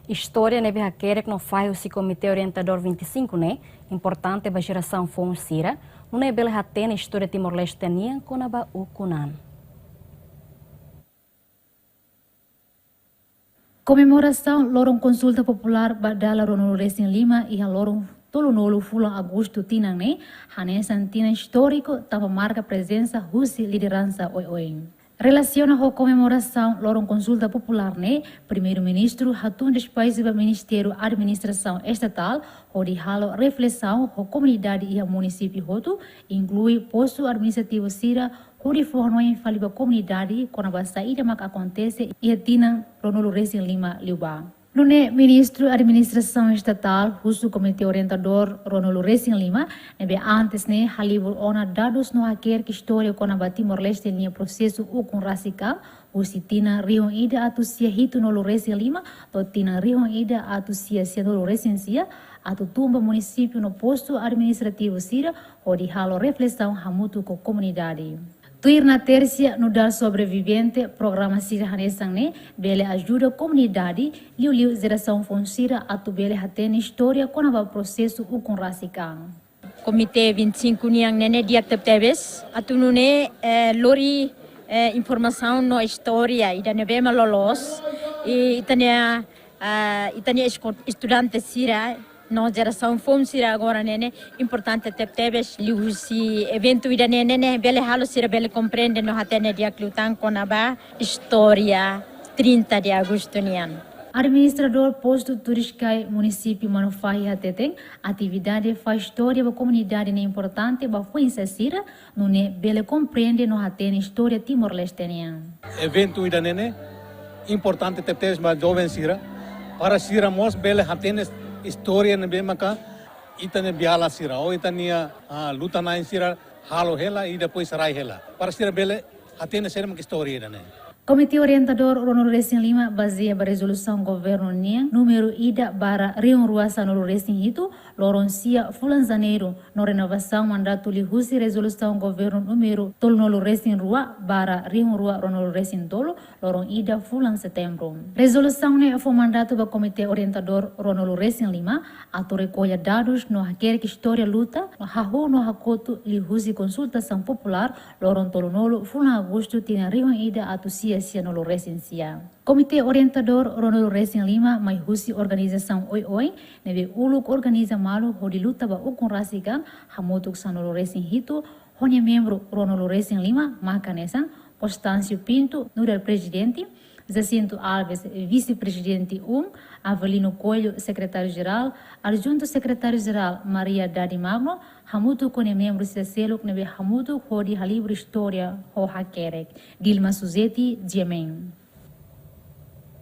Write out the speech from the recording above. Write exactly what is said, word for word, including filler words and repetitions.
Istória ne'ebé hakerek no fahe husi Komité Orientadór vinte e cinco ne'e importante ba jerasaun foun sira, nune'e bele hatene istória Timor-Leste nian kona-ba ukun an. Komemorasaun loron konsulta populár ba dala ruanulu resin lima iha loron tolunulu fulan Agostu tinan ne'e, hanesan tinan istóriku tanba marka prezensa husi lideransa oioin. Relasiona ho komemorasaun loron konsulta populár ne'e, Primeiru-Ministru hatún despaxu ba Ministériu Administrasaun Estatál hodi halo reflesaun ho komunidade iha munisípiu hotu, inklui postu administrativu sira, hodi fó hanoin fali ba komunidade kona-ba saida mak akontese iha tinan ruanulu resin lima liubá. Nune'e Ministru Administrasaun Estatál husu Komité Orientadór ruanulu resin lima, ne'ebé antes ne'e halibur ona dadus no hakerek istória kona-ba Timor-Leste nia prosesu ukun rasik an, husi tinan rihun ida atus sia hitunulu resin lima to'o tinan rihun ida atus sia sianulu resin sia, atu tun ba munisípiu no postu administrativu sira hodi halo reflesaun hamutuk ho komunidade. Tuir Natércia Nudar Sobrevivente, programa sira hanesan ne'e bele ajuda komunidade, liuliu jerasaun foun sira atu bele hatene istória kona-ba prosesu ukun rasik an. Komité vinte e cinco nian ne'e di'ak tebetebes, atu nune'e, eh, lori, eh, informasaun no istória ida ne'ebé mak loloos, i ita-nia, ah, ita-nia esko-, estudante sira, no jerasaun foun sira agora ne'e ne'e importante tebetebes, liuhusi eventu ida ne'e ne'e ne'e bele halo sira bele komprende no hatene di'ak liután kona-ba istória trinta de Agosto nian. Administradór Postu Turiskai Munisípiu Manufahi hateten, atividade fahe istória ba komunidade ne'e importante ba foin-sa'e sira, nune'e bele komprende no hatene istória Timor-Leste nian. Eventu ida ne'e ne'e importante tebetebes ba joven sira, para sira mós bele hatene istória ne'ebé maka ita-nia biala sira, ou ita-nia, ah, luta-na'in sira halo hela i depois rai hela. Para sira bele hatene saida mak istória ida ne'e. Komité Orientadór ruanulu resin lima bazeia ba rezolusaun governu nian númeru ida barra rihun rua sanulu resin hitu, loron sia fulan Janeiru, no renovasaun mandatu liuhusi rezolusaun governu númeru tolunulu resin rua barra rihun rua ruanulu resin tolu, loron ida fulan Setembru. Rezolusaun ne'e fó mandatu ba Komité Orientadór ruanulu resin lima atu rekolla dadus no hakerek istória luta, no hahú no hakotu liuhusi konsultasaun populár loron tolunulu fulan Agostu tinan rihun ida atus sia sianulu resin sia. Komité Orientadór ruanulu resin lima mai husi organizasaun oioin ne'ebé uluk organiza malu hodi luta ba ukun rasik an hamutuk sanulu resin hitu, ho nia membru ruanulu resin lima maka hanesan Constâncio Pinto, Nudar Prezidente, Jacinto Alves, Vise-Prezidente um, Avelino Coelho, Sekretáriu-Jerál, Adjuntu Sekretáriu-Jerál, Maria Dadi Magno, hamutuk ho nia membru sira seluk ne'ebé hamutuk hodi halibur istória ho hakerek. Dilma Suzeti, G M N.